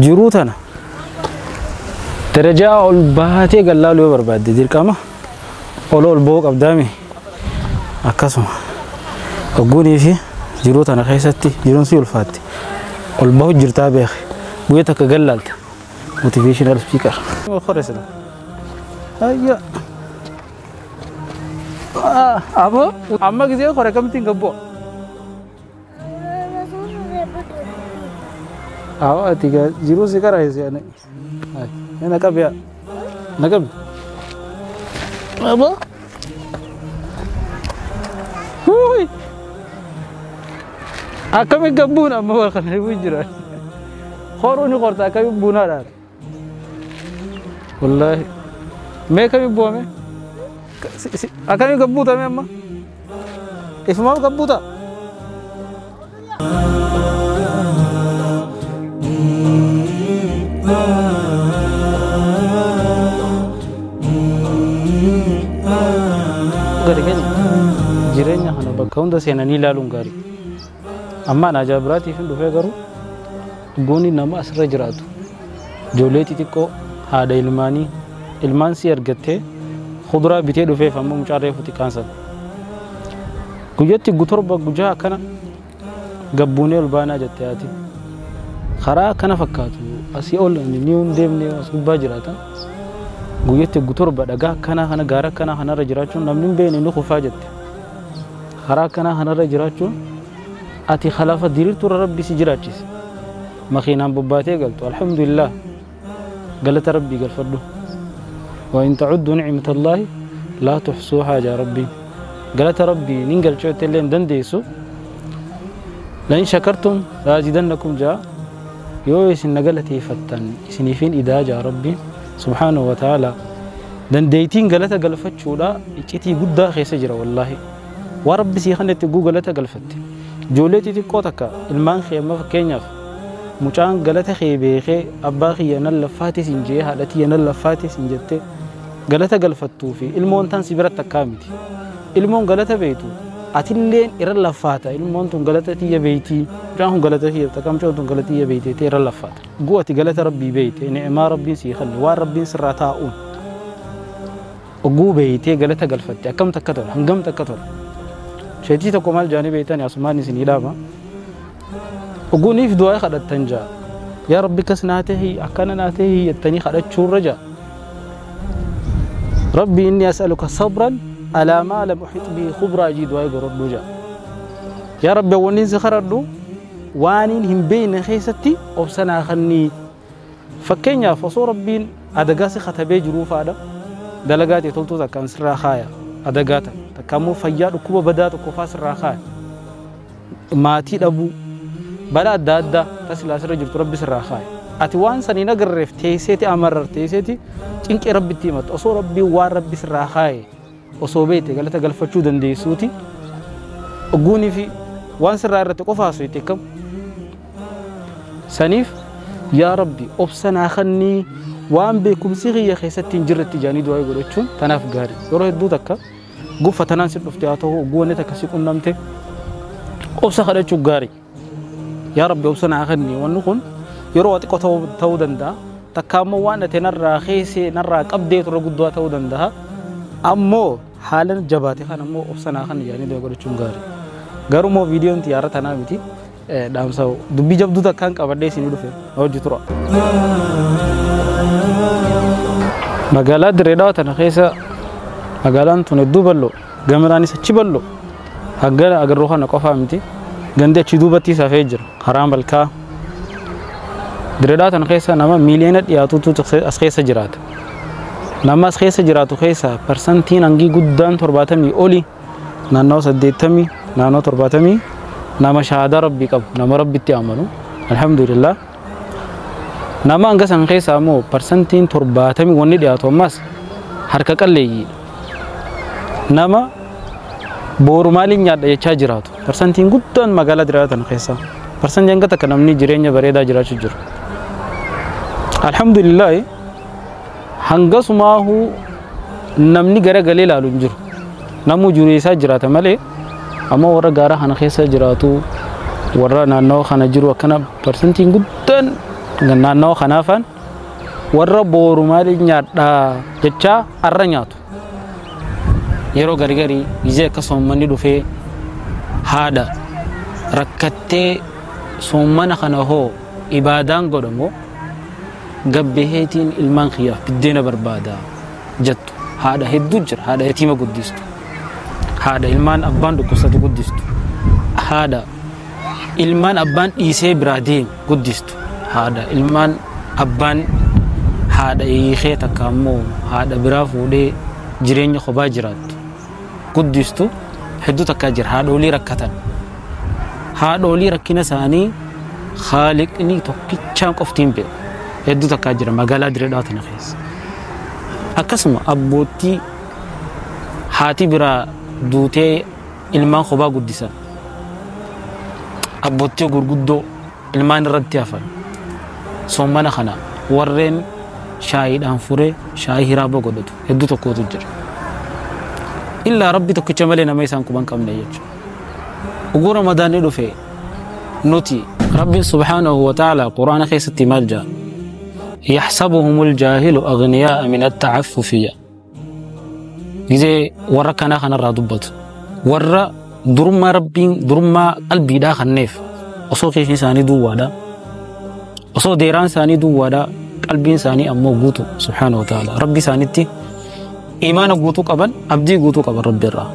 Jiruu tana darajaa ol baatee gallaaluu yoo barbaadde dirqama ol ol ba'uu qabdaami. Akkasuma ogguunii fi jiruu tana keessatti jiruun si ulfaatti ol bahu jirtaa beeke guyyaa takka gallaalta. Motivational speaker. Hayya. Abo amma gisee kore kamittiin gabboo? Awo ati jiruu si kara hise ani. Na qabi yaa. Na qabi. Abo. Huuy. Akkami gabbuun amma wal kana hibuu jira. Horuu ni qorta akkami buunaadhaan. Wallaahi. Mee kami bu'ame? Akkami gabbuutame amma? Ifumaaf gabbuuta? Gadi gadi jireenya kana bakka hunda seenanii ilaaluun gaarii. Amma ana ajaa'ibiraatiif hin dhufee garuu goonni nama asirra jiraatu ijoollee xixiqqoo haadha ilmaanii ilmaan si argattee kuduraa bitee dhufeef amma mucaa reefu xiqqaan sana. Guyyatti torba gujaa akkana gabbuunee ol baanaa jette haati. Karaa akkana fakkaatu asii ol ni hin deemne as gubbaa jiraatan. Guyyatti torba dhagaa akkanaa kana gaara akkanaa kanarra jiraachuun namni hin beekne ni kufaa jette. Karaa akkanaa kanarra jiraachuun ati khalafa diriirtuurra rabbi si jiraachise. Makiinaan bobbaatee galtu alhamdulillah galata rabbii galfadhu. وإن تعدوا نعمة الله لا تحصوها يا ربي. قالت ربي ننقل شوية اللين دنديسو لئن شكرتم لأزيدنكم جاء يويس نقلتي فتن سنيفين إذا جاء ربي سبحانه وتعالى دنديتين قالت قلفت شولا إتي قد خيس جرا والله وربي سيخنت قالت قلفت جولتي تقوتك المان خي ما فكينيا مچان قالت خي بيخي أباخي ينلفاتي سنجيها التي ينلفاتي سنجتي galata galfattuu fi ilmoon tan si biratti akkaa miti. Ilmoon galata beektu atilleen irra laffaata. Ilmoon tun galata tiyya beektii. Mucaan kun galata tiyya takka mucaan tun galata tiyya beektii irra laffaata. Guu ati galata rabbii beekte ni'maa rabbiin sii kenne waan rabbiin sirraa taa'uun oguu beektee galata galfatte akkam takka tola hangam takka tola. Sheetii tokko maal jaanii beektan asumaan isin hidhaama. Oguuniif du'aa kadhattan jaa. Yaa rabbi kas naa tahi akkana naa tahi jettanii kadhachuurra jaa. ربي إني أسألك صبرا على ما لم أحط به خبرا أجيد وأقرب جا. يا ربي ونين زخردو وانين هم بين خيستي أبسنا خني فكينيا فصو ربين أدقاسي ختبي جروف هذا دلقاتي تلتو تكان سرا خايا أدقاتا تكامو فياد وكوبا بدات وكوفا سرا خايا ماتي أبو بلا دادا تسلا سر جرت ربي سرا خايا ati waan sanii nagarreef teesseeti amarrar teesseeti cinqee rabbitti himatu osoo rabbii waan rabbi sirraa kaaye osoo beekte galata galfachuu dandeessuuti ogguunii fi waan sirraa irratti qofa haasofte akkam saniif yaa rabbi obsa naa kennii waan beekumsi kiyya keessatti hin jirretti jaanii du'aa godhachuun tanaaf gaarii yeroo hedduu takka guffa tanaan si dhufte haa ta'u ogguu wanni takka si qunnamte obsa kadhachuu gaarii yaa rabbi obsa naa kennii wanni kun yeroo xiqqoo ta'uu danda'a takka ammoo waan ati narraa keesse narraa qabdee turre guddaa ta'uu danda'a ammoo haalan jabaate kan ammoo obsa naa kan jaanii du'aa godhachuun gaarii garuu immoo viidiyoon xiyyaara tanaa miti dhaamsa dubbii jabduu takkaan qabadhee isinii dhufe hojii tura. Magaalaa Dirree Dhawaa tana keessa magaalaan tun hedduu bal'oo gamaraanis achi bal'oo hangana agarruu kana qofaa miti gandi achi duubatti safee jira karaa malkaa Dirree Dhawaa tana keessa nama miiliyoona dhiyaatutu as keessa jiraata. Nama as keessa jiraatu keessa parsantiin hangii guddaan 70 oli naannoo 80 naannoo 70 nama shahaadaa rabbii qabu nama rabbitti amanu alhamdulillah. Nama hanga san keessa ammoo parsantiin 70 wanni dhiyaatu ammas harka qalleeyyiidha. Nama boru maaliin nyaadha jechaa jiraatu parsantiin guddaan magaalaa Dirree Dhawaa tana keessa parsantiin hanga takka namni jireenya bareedaa jiraachuu jiru. Alhamdulillah hangasumaahu Namni garagalee ilaalu hin jiru. Namuu jiruu isaa jiraata malee, amma warra gaara kana keessa jiraatu, warra naannawa kana jiru, akkana parsantiin guddaan naannawa kanaafaan warra booru maaliin nyaadhaa jechaa arra nyaatu. Yeroo gari gizee akka soommanni dhufee haadha rakkattee soommana kana hoo ibaadaan godhamoo gabbaheetiin ilmaan kiyyaaf biddeena barbaada jettu haadha hedduu jira. Haadha yatiima guddistu, haadha ilmaan abbaan dhukkubsatu guddistu, haadha ilmaan abbaan dhiisee biraa deemu guddistu, haadha ilmaan abbaan haadha hiikee takka ammoo haadha biraa fuudhee jireenya kophaa jiraattu guddistu hedduu takkaa jira. Haadholii rakkatan, haadholii rakkina isaanii haaliqni tokkichaan qoftiin beeku hedduu takkaa jira magaalaa Dirree Dhawaa tana keessa. Akkasuma abboottii haati biraa duutee ilmaan kophaa guddisan, abboottii gurguddoo ilmaan irratti hafan, soommana kana warreen shaayiidhaan furee shaayii hiraaba godhatu hedduu tokkotu jira. Illaa Rabbi tokkicha malee nama isaan quban qabne jechuudha. Oguu Ramadaanni dhufe nuti Rabbiin subhaanahu wa ta'ala Quraana keessatti maal jedha? Yaxsabuhumul jaahilu aghniyaa'a min at-ta'affufi jedha. Gizee warra kanaa kanarraa dubbatu. Warra durummaa Rabbiin durummaa qalbiidhaa kanneef osoo keessi isaanii duwwaadha. Osoo deeraan isaanii duwwaadha, qalbiin isaanii ammoo guutu subhaanahu wa ta'ala. Rabbi isaanitti imaana guutuu qaban, abdii guutuu qaban Rabbi irraa.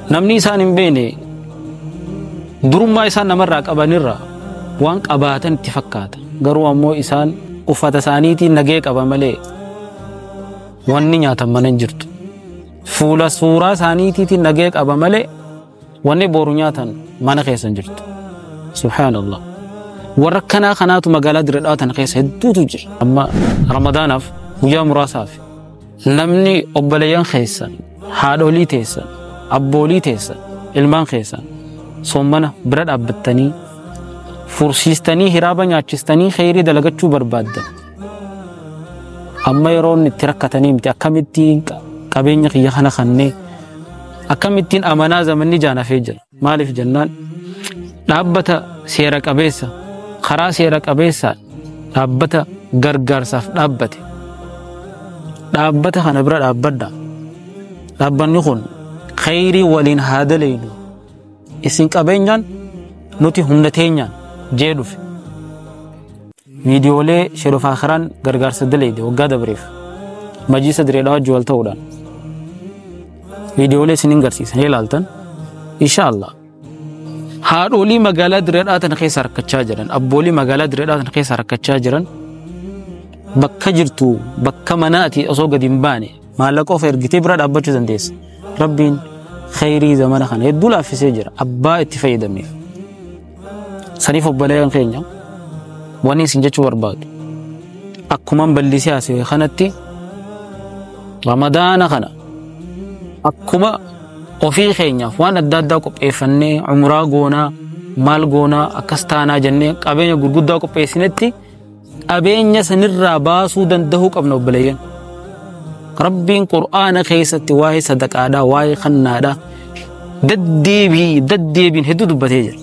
Namni isaan hin beekne durummaa isaan namarraa qabanirraa waan qabaatan itti fakkaata. Garuu ammoo isaan uffata isaaniitiin nagee qaba malee wanni nyaatan mana hin jirtu. Fuula suuraa isaaniitiin nagee qaba malee wanni boru nyaatan mana keessa hin jirtu. Subhaanallah. Warra akkanaa kanaatu magaalaa Dirree Dhawaa tana keessa hedduutu jira. Amma Ramadaanaaf guyyaa muraasaaf namni obboleeyyan keessan, haadholii teessan, abboolii teessan, ilmaan keessan soommana bira dhaabbattanii fursiistanii hiraaba nyaachistanii kheyrii dalagachuu barbaaddan. Amma yeroo inni itti rakkatanii miti, akkamittiin qabeenya kiyya kana kannee akkamittiin amanaa zamanni jaanafee jira. Maaliif jennaan, dhaabbata seera qabeessa, karaa seera qabeessaan dhaabbata gargaarsaaf dhaabbate. Dhaabbata kana bira dhaabbadha. Dhaabbanni kun kheyrii waliin haa daleynu. Isin qabeenyaan, nuti humna teenyaan jee dhufe. Viidiyoolee Shedoof Akiraan gargaarsa daleyde waggaa dabreef majlisa Dirree Dhawaa wajji wal ta'uudhaan viidiyoolee isinin garsiisan ilaaltan insha Allah. Haadholii magaalaa Dirree Dhawaa tana keessa rakkachaa jiran, abboolii magaalaa Dirree Dhawaa tana keessa rakkachaa jiran, bakka jirtu, bakka manaati osoo gadi hin baane maallaqa of ergitee bira dhaabbachuu dandeessa. Rabbiin kheyrii zamana kana hedduu laaffisee jira abbaa itti fayyadameef. Saniif obboleeyyan keenya, wanni isin jechuu barbaadu, akkuman bal'isee haasa'e kanatti, Ramadaana kana akkuma ofii keenyaaf waan adda addaa qopheeffannee umuraa goonaa, maal goonaa, akkas taanaa jennee qabeenya gurguddaa qopheessinetti, qabeenya sanirraa baasuu danda'uu qabna obboleeyyan. Rabbiin Qur'aana keessatti waa'ee sadaqaadhaa, waa'ee kannaadhaa deddeebii deddeebiin hedduu dubbatee jira.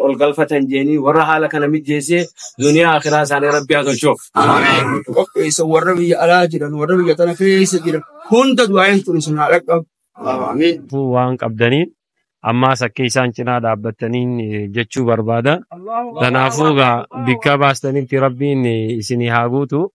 Ol galfatan jeenii warra haala kana mijeessee duniyaa akiraa isaanii Rabbi haa tolchuuf. Qopheessa warra biyya alaa jiran, warra biyya tana keessa jiran hunda du'aayin tun isin haa dhaqqabu. Amiin. Waan qabdaniin ammaas akka isaan cinaa dhaabbataniin jechuu barbaada. Kanaafuu egaa bikka baastanitti Rabbiin isinii haa guutu.